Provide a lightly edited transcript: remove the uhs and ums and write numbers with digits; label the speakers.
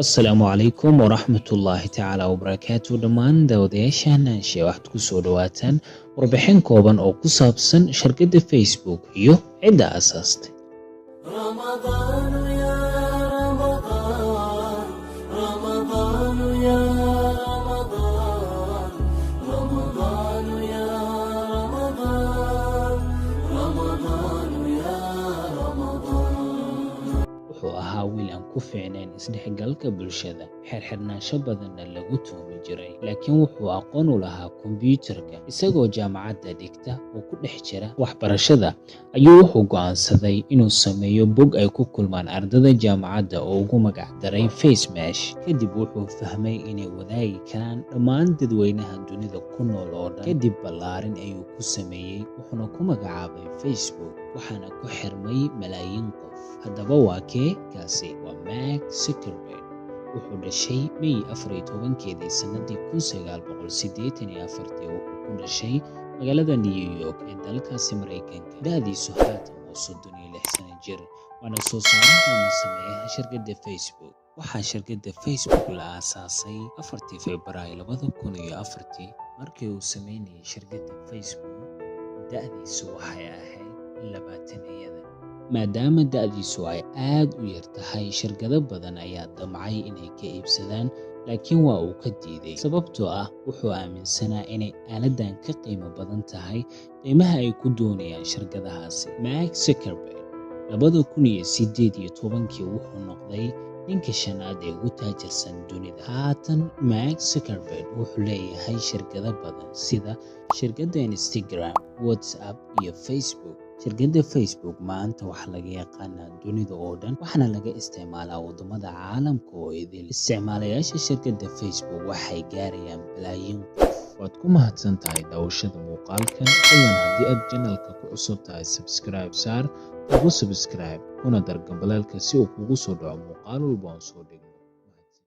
Speaker 1: Asalaamu calaykum waraxmatullaahi tacaala wabarakaatu. Dhammaan daawadayaasha Naanshe, waxaad ku soo dhawaataan warbixin kooban oo ku saabsan shirkadda Facebook iyo cidda aasaastay.
Speaker 2: رمضان يا رمضان، رمضان يا رمضان، رمضان يا رمضان، رمضان يا رمضان.
Speaker 1: Wuxuu ahaa wiil aan ku fiicnayn isdhexgalka bulshada, xirxirnaansho badanna lagu tuhmi jiray, laakiin wuxuu aqoon u lahaa kombiyuutarka. Isagoo jaamacadda dhigta oo ku dhex jira waxbarashada ayuu wuxuu go'aansaday inuu sameeyo bog ay ku kulmaan ardada jaamacadda oo ugu magac daray Facemash. Kadib wuxuu fahmay inay wadaagi karaan dhammaan dadweynaha dunida ku nool oo dhan. Kadib ballaarin ayuu ku sameeyey, wuxuuna ku magacaabay Facebook, waxaana ku xirmay malaayiin qof. Haddaba waa kee kaasi? Waa Mark Zuckerberg. Wuxuu dhashay May 14-keedii sannadii 1984. Wuxuu ku dhashay magaalada New York ee dalkaasi Maraykanka. Da'diisu haatan waa 36 sano jir, waana soo saaraha ama sameeyaha shirkadda Facebook. Waxaa shirkadda Facebook la aasaasay 4-tii Februaayo 2004. Markii uu sameynayay shirkadda Facebook, da'diisu waxay ahayd labaataneyada. Maadaama da'diisu ay aad u yar tahay, shirkado badan ayaa damcay inay ka iibsadaan, laakiin waa uu ka diiday, sababtoo ah wuxuu aaminsanaa inay aaladdan ka qiimo badan tahay qiimaha ay ku doonayaan shirkadahaasi. Mark Zuckerberg 2018-kii wuxuu noqday ninka shanaad ee ugu taajirsan dunida. Haatan Mark Zuckerberg wuxuu leeyahay shirkado badan sida shirkadda Instagram, WhatsApp iyo Facebook. Shirkadda Facebook maanta waxaa laga yaqaanaa dunida oo dhan, waxaana laga isticmaalaa waddamada caalamka oo idil. Isticmaalayaasha shirkadda Facebook waxay gaarayaan balaayiin qof.
Speaker 3: Waad ku mahadsan tahay daawashada muuqaalkan. Fadlan haddii aad channelka ku cusub tahay, subscribe saar, taabo subscribe, kuna dar gambaleelka si uu kugu soo dhaco muuqaal walba aan soo dhigno.